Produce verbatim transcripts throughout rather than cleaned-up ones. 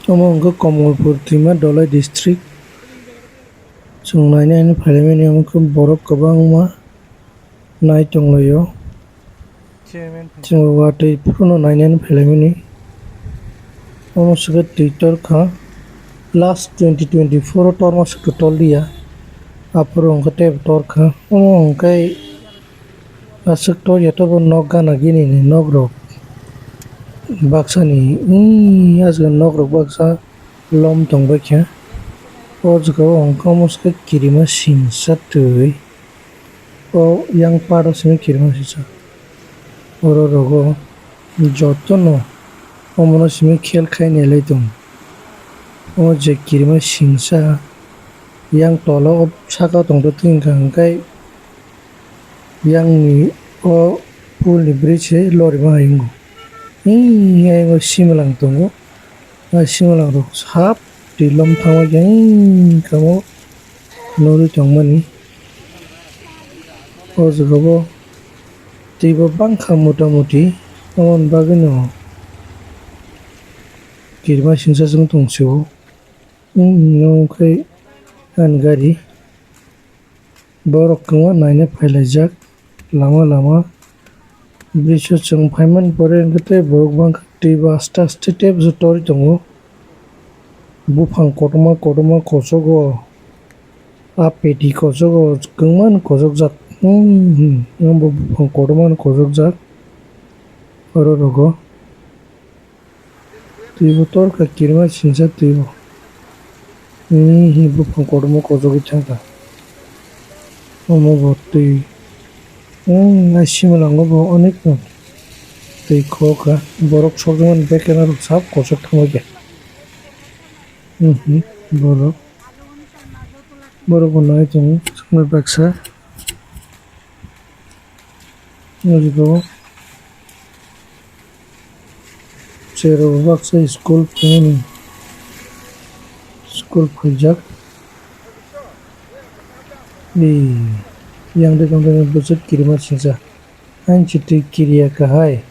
Omo wngkha Kamalpur twima Dholai district. Chwng nainai hinwi phailaimani, omo khe borok kwbangma nai tonglaio. Chwng watwi phuru no nainani phailaimani. Omo swkhe twi torkha. Last twenty twenty-four o torma swk tolliya. Aphuru hwnkhe teibo torkha. Omo hwnkhe aswk torya, tobo nok gana gini ni nok rok. Baksa ni, ee, aswk nok rok baksa lom tong baikha. O jaga o hwnkhe omo swkhe kirima singsa twi. O yang part o simi kirima singsa. Oro rogo jotono omono simi khel khai nailai tong. O je kirima singsa yang tola o saka tongthothwng wngkha, hwnkhe yang ni o pool ni bridge se lorima hai wngo. Ee, ayang o simalang tongo. A simalang rok sap twi lom thangma khe, ee, kamo nugwi tongmani. O jaga bo twi bo bangkha mota moti, aboni bagwi no kirima singsa chwng tong sio. Ee, omo khe ani gari. Borok kwbangma naina phailaijak lama lama. Bridge o chwng phaimani pore hwnkhe tei borok bangkha twi bo aste aste tei bwswk torwi tongo. Buphang kotorma kotorma kochogo, a peti kochogo kwbangma no kochokjak. Hmm, hmm, omo buphang kotorma no kochokjak oro rogo. Twi bo torkha kirima singsa twi bo. Ee, buphang kotorma kochogwi thangkha. Omo bo twi. Ee, a simalango bo onek no twi khokha. Borok sokjakmani beke norok sap kochok thangbaikha. Mhm, borok. Borok bo nai tongo, chwngno baksa. Nugwi tongo. Cherok baksa school phaimani, school phaijak. Ee, yang de tong de bwswk kirima singsa. Ang chwtwi kiriya kahai.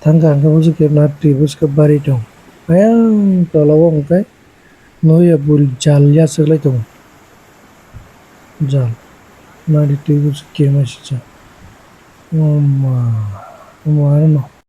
Thangkha hwnkhe bwswk khe na twi bwswk khe bari tong. Ayang tola o hwnkhe. Noya bul jal yachaklai tongo. Jal. Nari twi bwswk kirima singsa. Oma. Oma ano.